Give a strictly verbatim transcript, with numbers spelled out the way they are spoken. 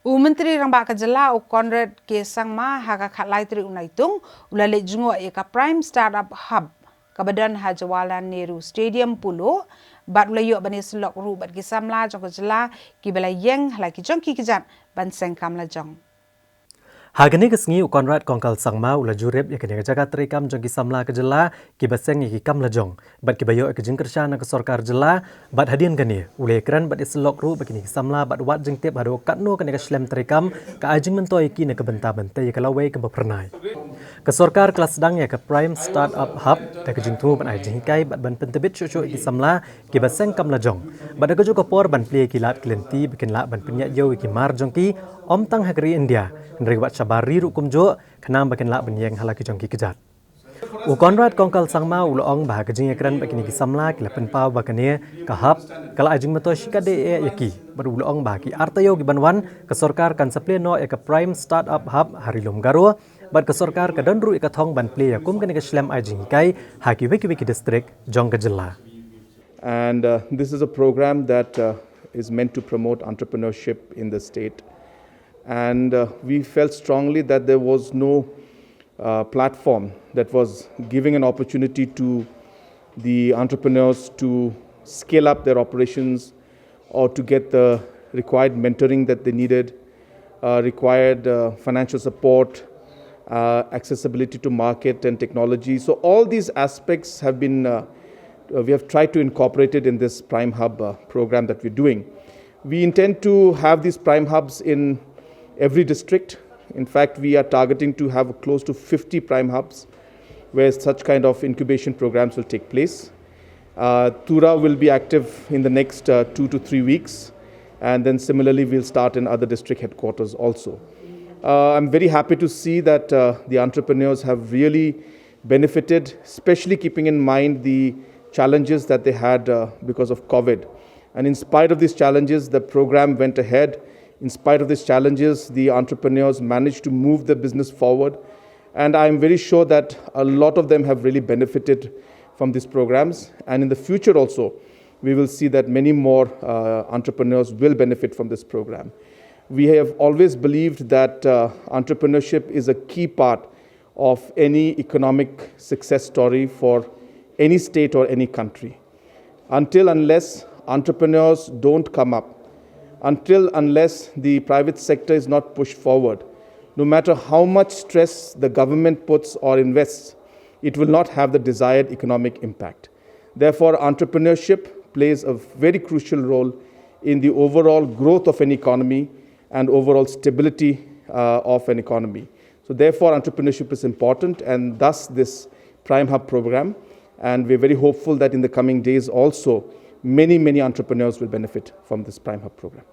U Myntri Rangbah ka Jylla u Conrad K Sangma ha ka khatlai tarik u Naitung u la leit jngoh ïa ka Prime Startup Hub kaba don ha Jawaharlal Nehru Stadium Polo bad u la ïoh ban ïasyllok ruh bad ki samla jong ka jylla kiba la ïeng ha la ki jong ki kjat ban seng kam lajong. Ha kane ka sngi u Conrad Kongkal Sangma u la jurip ïa kane ka jaka treikam jong ki samla ka jylla kiba seng ïa ki kam lajong bad kiba ïoh ïa ka jingkyrshan na ka sorkar jylla, bad hadien kane u la ïakren bad ïasyllok ruh bad kine ki samla bad wad jingtip haduh katno kane ka shlem treikam ka ai jingmyntoi ïa ki na ka bynta ban tei ïa ka lawei kaba phyrnai. Ka sorkar ka la sdang ïa ka Prime Startup Hub da ka jingthmu ban ai jinghikai bad ban pyntbit shuh shuh ïa ki samla kiba seng kam lajong bad da kajuh ka por ban plie ïa ki lad ki lynti ba kin lah ban pynïaid ïew ïa ki mar jong ki, ym tang ha ka ri India hynrei wat shabar ri ruh kumjuh, khnang ba kin lah ban ïeng ha la ki jong ki kjat. U Conrad Kongkal Sangma u la ong ba ha ka jingïakren bad kine ki samla ki la pynpaw ba kane ka hub ka la ai jingmyntoi shikatdei ïa ki bad u la ong ba ha ki ar taïew kiban wan ka sorkar kan sa plie noh ïa ka Prime Startup Hub ha Ri Lum Garo bad ka sorkar ka don ruh ïa ka thong ban plie ïa kum kane ka shlem ai jinghikai ha kiwei kiwei ki district jong ka jylla. And uh, this is a program that uh, is meant to promote entrepreneurship in the state. And uh, we felt strongly that there was no uh, platform that was giving an opportunity to the entrepreneurs to scale up their operations or to get the required mentoring that they needed, uh, required uh, financial support, uh, accessibility to market and technology. So all these aspects have been, uh, uh, we have tried to incorporate it in this Prime Hub uh, program that we're doing. We intend to have these Prime Hubs in every district. In fact, we are targeting to have close to fifty Prime Hubs where such kind of incubation programs will take place. Uh, Tura will be active in the next uh, two to three weeks, and then similarly, we'll start in other district headquarters also. Uh, I'm very happy to see that uh, the entrepreneurs have really benefited, especially keeping in mind the challenges that they had uh, because of COVID. And in spite of these challenges, the program went ahead. In spite of these challenges, the entrepreneurs managed to move the business forward. And I'm very sure that a lot of them have really benefited from these programs. And in the future also, we will see that many more uh, entrepreneurs will benefit from this program. We have always believed that uh, entrepreneurship is a key part of any economic success story for any state or any country. Until unless entrepreneurs don't come up, until unless the private sector is not pushed forward, no matter how much stress the government puts or invests, it will not have the desired economic impact. Therefore, entrepreneurship plays a very crucial role in the overall growth of an economy and overall stability uh, of an economy. So, therefore, entrepreneurship is important, and thus this Prime Hub program. And we're very hopeful that in the coming days also, many, many entrepreneurs will benefit from this Prime Hub program.